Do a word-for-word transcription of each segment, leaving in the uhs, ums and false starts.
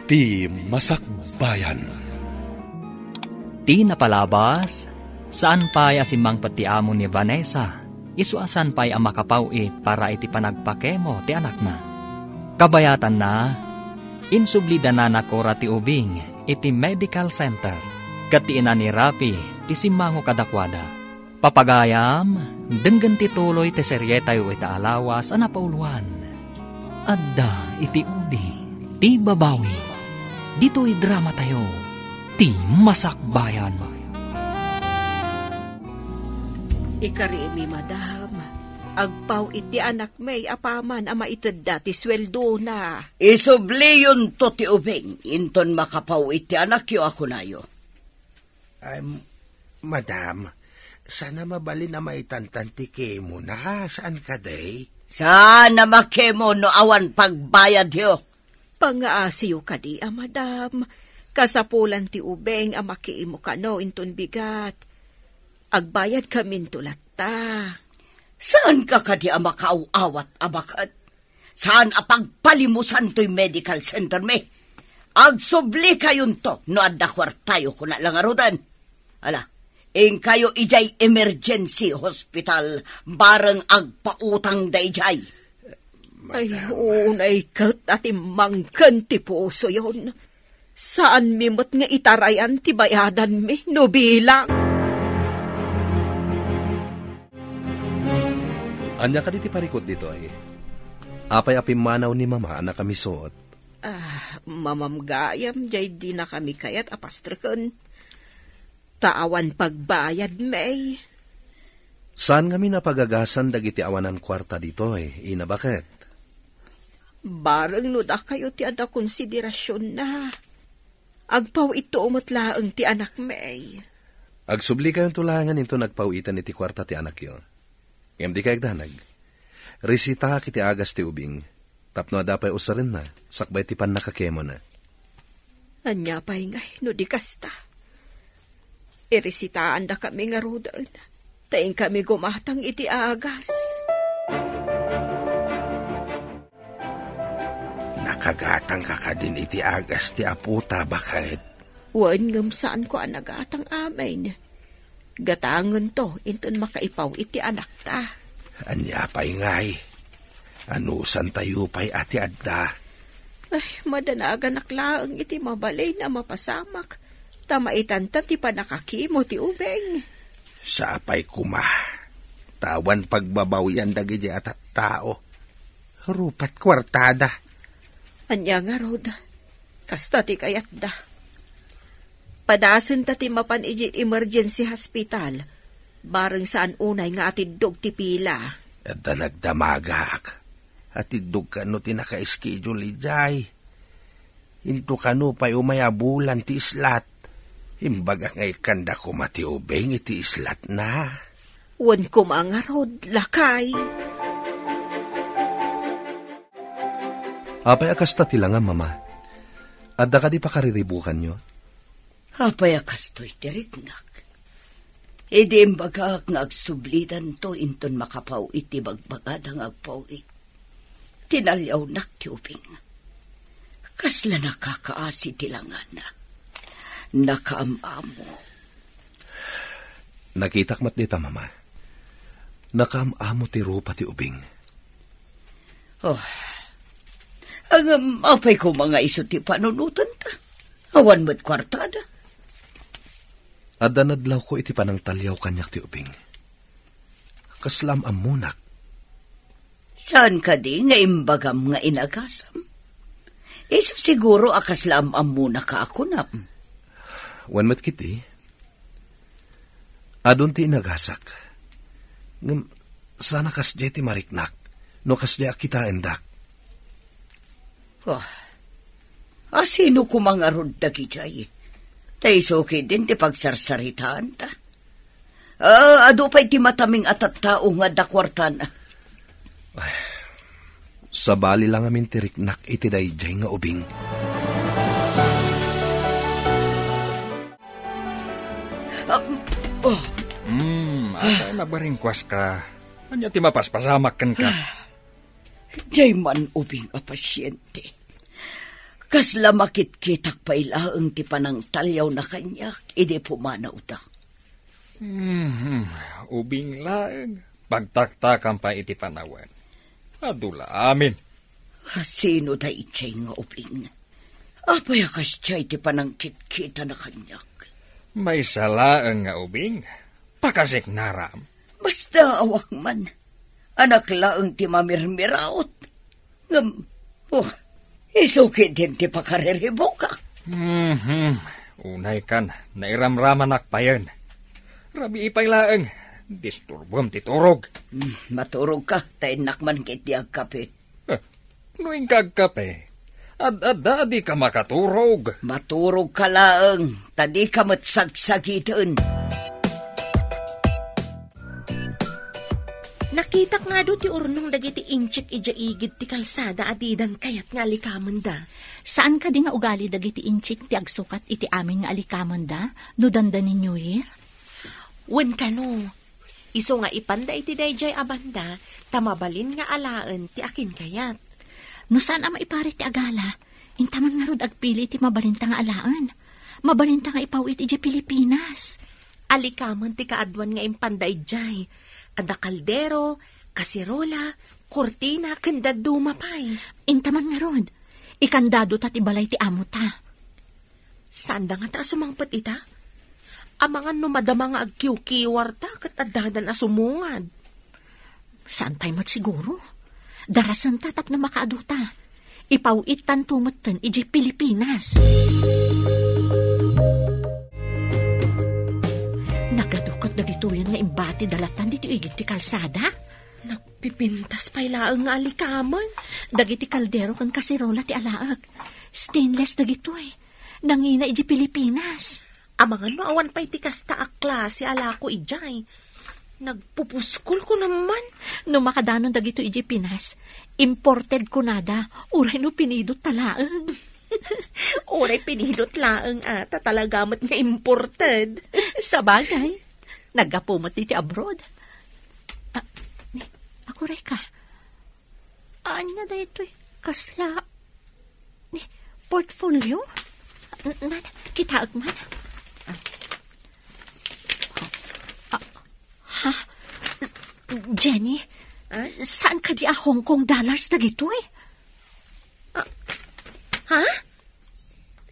Ti Masakbayan. Ti napalabas, saan pay a simmangpet ti amo ni Vanessa, isu a saan pay a makapaw-it para iti panagpakemo ti anakna. Kabayatanna, insubli da nana Cora ti ubing iti medical center, ket ti ina ni Rafi ti simmango kadakuada. Papagayam, denggen ti tuloy ti serietayo ita a lawas a napauluan. Adda iti udi ti babawi. Ditoy dramatayo, ti Masakbayan. Ikarimi, madam, agpaw-it ti anakmi apaman a maitedda ti sueldona. Isubliyonto ti ubing, inton makapaw-it ti anakyo a kunayo. Ay, madam, saan a mabalin a maitantan ti kemona, saan kadi? Saan a makemo no awan pagbayadyo? Pangaasiyo kadi a madam, kasapulan ti ubing a makemo kano inton bigat. Agbayadkaminto latta. Saanka kadi a makaaw-awat a baket? Saan a pagpalimusan toy medical center mi? Agsublikayon to no adda kuartayo, kuna la ngaruden. Ala, inkayo idiay emergency hospital, bareng agpautang da idiay. Ay, madam. Unay ket a timmangken ti pusoyon. Saanmi met nga itarayan ti bayadanmi no bilang. Ania kadi ti parikut ditoy? Apay a pimmanaw ni Mama a nakamisuot? Ah, mamam gayam, jay dinakami kayat a pastreken. Ta awan pagbayadmi. Saan ngamin a pagagasan dagiti awanan kuarta ditoy, ina, baket? Bareng no dakayo ti adda konsiderasionna. Agpaw-itto met laeng ti anakmi. Agsublikayonto laengen inton agpaw-iten iti kuarta ti anakyo. Ngem dikay agdanag. Resitaak iti agas ti ubing, tapno adda pay usarenna, sakbay ti pannakakemona. Ania pay ngay no di kasta? Iresitaandakami ngaruden, ta inkami gumatang iti agas. Nakagatangka kadin iti agas ti apota, baket? Wen, ngem saanko a nagatang amin. Gatangento inton makaipaw-it ti anakta. Ania pay ngay? Anusantayo pay a ti adda? Ay, madanaganak laeng iti mabalin a mapasamak, ta maitanta ti pannakakemo ti ubing. Sapay koma, ta awan pagbabawian dagiti a tattao. Rupat kuartada. Ania ngarud? Kasta ti kayatda. Padasenta ti mapan idiay emergency hospital, bareng saan unay nga atiddog ti pila. Adda nagdamagak. Atiddog kano ti naka-schedule idiay. Into kano pay umay a bulan ti islat. Imbagak nga ikkanda koma ti ubing iti islatna. Wen koma ngarud, lakay. Apay a kasta ti langam, Mama? Adda kadi pakariribukanyo? Apay a kastoy ti riknak? Idi imbagak nga agsublidanto inton makapaw-it ti bagbagada nga agpaw-it, tinaliawnak ti ubing. Kasla nakakaasi ti langana. Nakaam-amo. Nakitak met dita, Mama. Nakaam-amo ti rupa ti ubing. Oh. Ngem apay koma nga isu ti panunotenta? Awan met kuartada. Adda nadlawko iti panangtaliaw kaniak ti ubing. Kasla am-ammonak. Saan kadi nga imbagam nga inagasam? Isu siguro a kasla am-ammonaka a kunam. Wen met ketdi. Adun ti inagasak. Ngem saan a kasdiay ti mariknak no kasdiay a kitaendak. Oh. A sino koma ngarud dagidiay? Ta isu ketdin ti pagsarsaritaanta. Ah, adu pay ti mataming a tattao nga adda kuartana. Ay, sabali la ngamin ti riknak iti daydiay nga ubing. Ah, oh. Hmm, apay a nagbaringkuaska? Ania ti mapaspasamak kenka? Diay man ubing a pasiente. Kasla makitkitak pay laeng ti panangtaliawna kaniak idi pumanawda. Mhm, ubing laeng, pagtaktakam pay iti panawen. Adu la amin. Sino daydiay nga ubing? Apay a kasdiay ti panangkitkitana kaniak? Maysa laeng nga ubing. Pakasiknaram. Basta awak man. Anak laeng ti mamirmiraot. Ngem, oh, isu ketdin ti pakariribukak. Mhm. Unay kan, nairamramanak payen. Rabii pay laeng, disturbom ti turog. Hmm, maturog ka, ta innak man ketdi agkape. Eh, no inka agkape, ad-adda a dika makaturog. Maturog ka laeng, ta dika met sagsagiten. Nakitak nga adu ti urnong dagiti inchik idiay igid ti kalsada a didan kayat nga alikamenda. Saan kadi nga ugali dagiti inchik ti agsukat iti amin nga alikamenda no dandani New Year? Wen kano, isu nga ipanda iti daydiay a banda, ta mabalin nga alaen ti akinkayat. No saan a maiparit ti agala, inta man ngarud agpili ti mabalinta nga alaen. Mabalinta nga ipaw-it idiay Pilipinas. Alikamen ti kaaduan nga impanda idiay. Adda kaldero, kaserola, kurtina, ken dadduma pay. Inta man ngarud, ikandado ta ti balay ti amo ta. Saanda ngata a sumangpet ita? Amangan no madama nga agkiwkiwar ta ket addadan a sumungad. Saan pay met siguro? Darasen ta tapno makaadu ta. Ipaw-it tanto metten idiay Pilipinas. Nagadu ket dagitoyen nga imbati da latan ditoy igid ti kalsada? Nagpipintas pay laeng nga alikamen. Dagiti kaldero ken kaserola ti alaek. Stainless dagitoy. Nangina idiay Pilipinas. Amangan no awan pay ti kasta a klase a lako idiay. Nagpupuskol ko naman. No makadanon dagitoy idiay Pinas, imported kunada, uray no pinidot ta laeng. Uray pinidot laeng, a, ta talaga met nga imported. Sabagay, naggapu met iti abroad. Ah, ni, aguray ka. Ania daytoy? Kasla, ni, portfolio? N-, nan, kitaek man. Ah. Ah, ha? Jenny, ah? Saan kadi a Hong Kong dollars dagitoy? Ah, ha?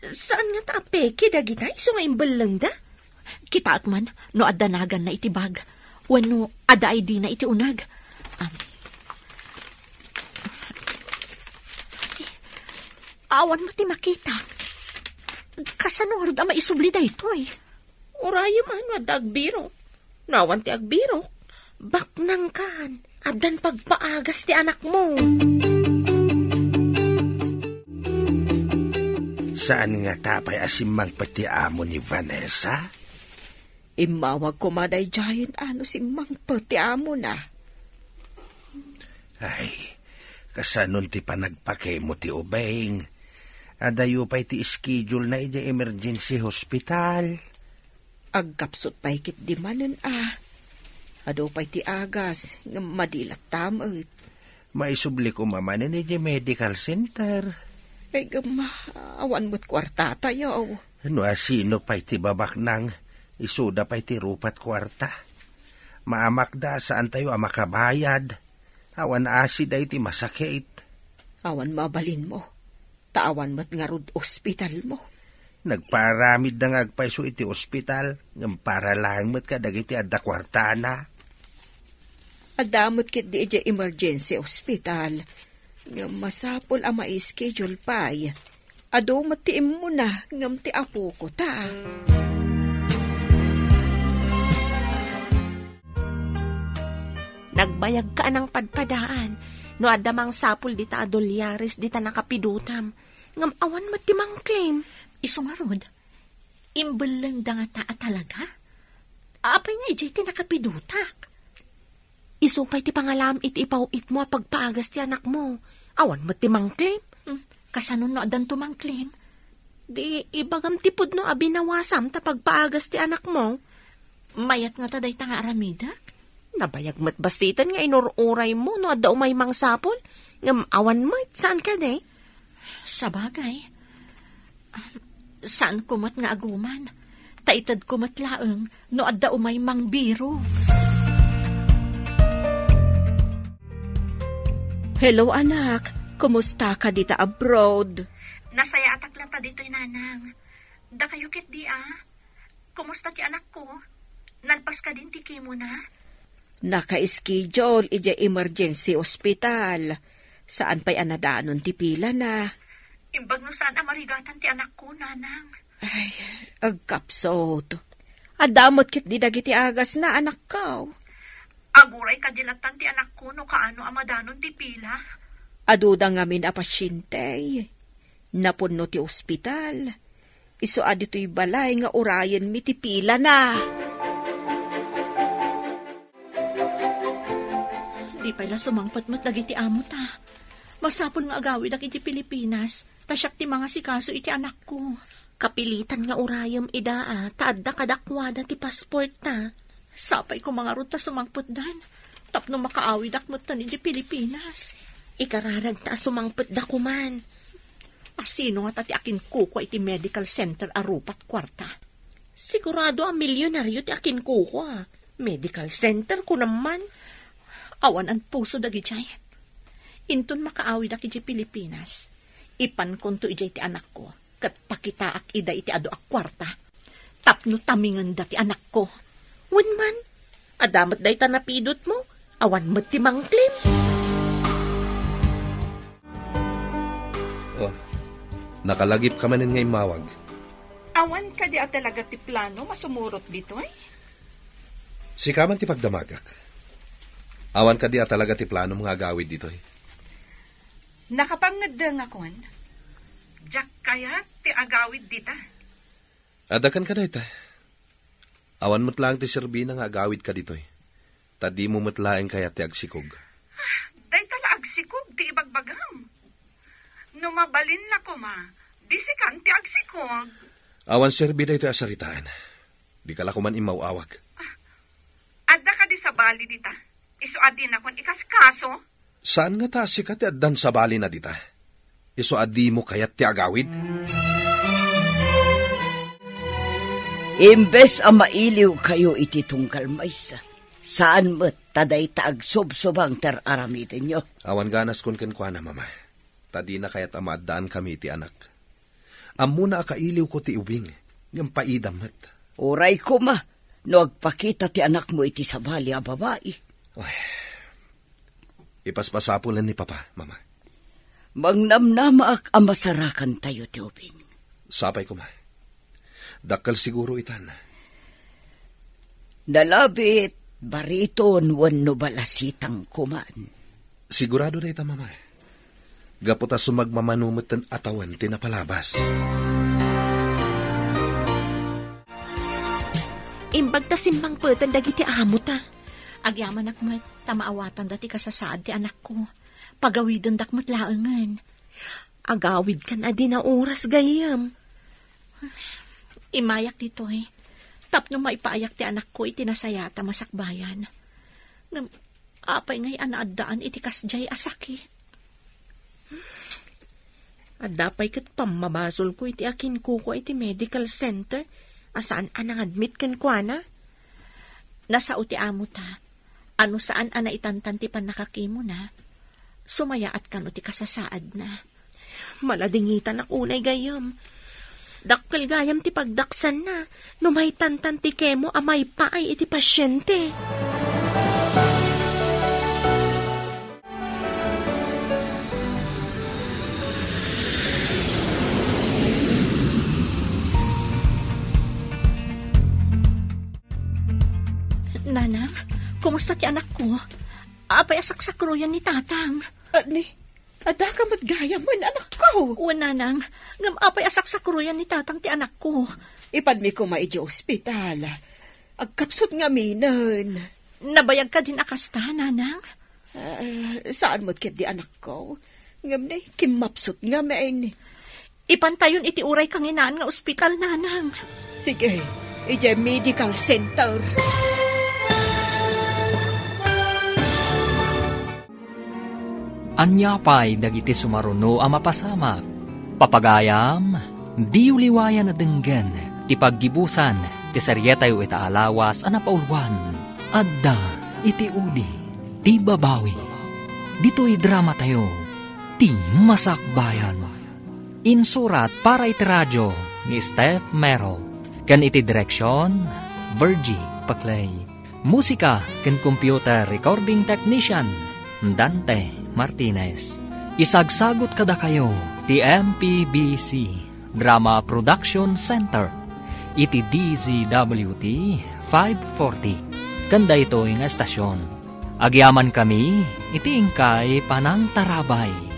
Saan ngata a peke dagita isu nga imbellengda? Kitaek man no adda naganna iti bag, wenno adda I D na iti uneg. Am. Awan met ti makita. Kasano ngarud a maisubli daytoy? Urayem a no adda agbirok. No awan ti agbirok, baknangkan. Addan pagpaagas ti anakmo. Saan ngata pay a simmangpet ti amo ni Vanessa? Immawag koma daydiayen a no simmangpet ti amona. Ay, kasanon ti panagpakemo ti ubing? Adayo pay ti schedule na idiay emergency hospital. Agkapsut pay ketdi manen a. Adu pay ti agas, ngem madi latta met. Maisubli koma manen idiay medical center. Ay, gama, awan met kuartatayo. No asino pay ti babaknang, isuda pay ti rupat kuarta. Maamakda a saantayo a makabayad. Awan asi daytoy masakit. Awan mabalinmo. Ta awan met ngarud ospitalmo. Nagpaaramidda nga agpayso iti ospital, ngem para laeng met kadagiti adda kuartana. Adda met ketdi idiay emergency hospital, ngem masapul a mai-schedule pay. Adu met ti immuna, ngem ti apoko ta. Nagbayagka a nangpadpadaan no adda mangsapul dita a dolyares dita nakapidotam, ngem awan met ti mangclaim. Isu ngarud, imbellengda ngata a talaga? Apay nga idiay ti nakapidotak? Isu pay ti pangalam iti ipaw-itmo a pagpaagas ti anakmo. Awan met ti mangclaim. Hmm, kasano no addanto mangclaim? Di ibagam ti pudno a binawasam ta pagpaagas ti anakmo. Mayat ngata dayta nga aramidek? Nabayag met bassiten nga inur-uraymo no adda umay mangsapul, ngem awan met, saan kadi? Sabagay, Saanko met nga aguman, ta itedko met laeng no adda umay mangbirog. Hello, anak. Kumusta ka dita abroad? Nasayaatak latta ditoy, nanang. Dakayo ketdi, a? Kumusta ti anakko? Nalpas kadin ti chemo na? Naka-schedule idiay emergency hospital. Saan pay a nadanon ti pilana. Imbag no saan a marigatan ti anakko, nanang. Ay, agkapsut. Adda met ketdi dagiti agasna, anakko. Aguray kadi lattan ti anakko no kaano a madanon ti pila. Aduda ngamin a pasyente. Napunno ti ospital. Isu a ditoy balay nga urayenmi ti pilana. Di pay la sumangpet met dagiti amo ta. Masapul nga agawidak iti Pilipinas, ta siak ti mangasikaso iti anakko. Kapilitan nga urayem ida a, ta adda kadakuada ti passport ta. Sapay koma ngarud ta sumangpetdan, tapno makaawidak metten iti Pilipinas. Ikararagta a sumangpetda koman. Asino ngata ti akinkukua iti medical center a rupa't kuarta? Sigurado a milyonaryo ti akinkukua. Medical center, kunam man. Awan anpuso dagidiay. Inton makaawidak idiay Pilipinas, ipankonto idiay ti anakko ket pakitaak ida iti adu a kuarta tapno tamingenda ti anakko. Wen man, adda met dayta napidutmo, awan met ti mangklim. Oh, nakalagipka manen nga immawag. Awan kadi a talaga ti plano masumurot ditoy? Sika man ti pagdamagak. Awan kadi a talaga ti planom nga agawid ditoy? Nakapangngeddengakon. Diak kayat ti agawid dita. Adda kenka dayta. Awan met laeng ti serbina nga agawidka ditoy. Ta dimo met laeng kayat ti agsikog. Dayta la agsikog ti ibagbagam. No mabalin la koma, di sikan ti agsikog. Awan serbi daytoy a saritaan. Dika la koman immaw-awag. Adda kadi sabali dita? Isu a dinakon ikaskaso? Saan ngata a sika ti addan sabalina dita? Isu a dimo kayat ti agawid? Imbes a mailiwkayo iti tunggal maysa, saan met ta dayta agsubsubang ti ar-aramidenyo. Awan ganaskon kenkuana, Mama, ta dina kayat a maaddaankami iti anak. Ammona a kailiwko ti ubing, ngem paidam met. Uray koma, no agpakita ti anakmo iti sabali a babai. Ay, ipaspasapulen ni Papa, Mama. Mangnamnamaak a masarakantayo ti ubing. Sapay koma. Dakkel siguro itan. Nalabit, bariton, wenno balasitang koman. Sigurado dayta, Mama. Gapu ta sumagmamano metten a tawen ti napalabas. Imbag ta simmangpeten dagiti amo ta. Agyamanak met ta maawatanda ti kasasaad ti anakko. Pagawidendak met laengen. Agawidkan a di nauras, gayyem. Imayak ditoy, tapno maipaayak ti anakko iti nasayaat a masakbayan. Ngem apay ngay a naaddaan iti kasdiay a sakit? Adda pay ket pammabasolko iti akinkukua iti medical center a saan a nangadmit kenkuana. Nasao ti amo ta, a no saan a naitantan ti pannakakimona, sumayaat kano ti kasasaadna. Maladingitanak unay gayyem. Dakkel gayam ti pagdaksanna no maitantan ti kemo a maipaay iti pasiente. Nanang, kumusta ti anakko? Apay a saksakroyan ni Tatang? Ani, adda ka met gayamen, anakko? Wen, Nanang, ngem apay a saksakroyan ni Tatang ti anakko? Ipadmi koma idiay ospital. Agkapsut ngaminen. Nabayag kadin a kasta, Nanang? Ah, saan met ketdi, anakko. Ngem ne, kimmapsut ngamin. Ipantayon iti uray kanginaan nga ospital, Nanang. Sige, idiay medical center. Ania pay dagiti sumaruno a mapasamak? Papagayam, Diyo liwayan a denggen ti paggibusan ti serietayo ita a lawas a napauluan, Adda iti Udi ti Babawi. Ditoy dramatayo, Ti Masakbayan. Insurat para iti radio ni Steph Mero, ken iti direksion, Virgie Paclay. Musika ken computer recording technician, Dante Martinez. Isagsagut kadakayo ti M P B C Drama Production Center iti D Z W T five forty. Ken daytoy nga estasion, agyamankami iti inkay panangtarabay.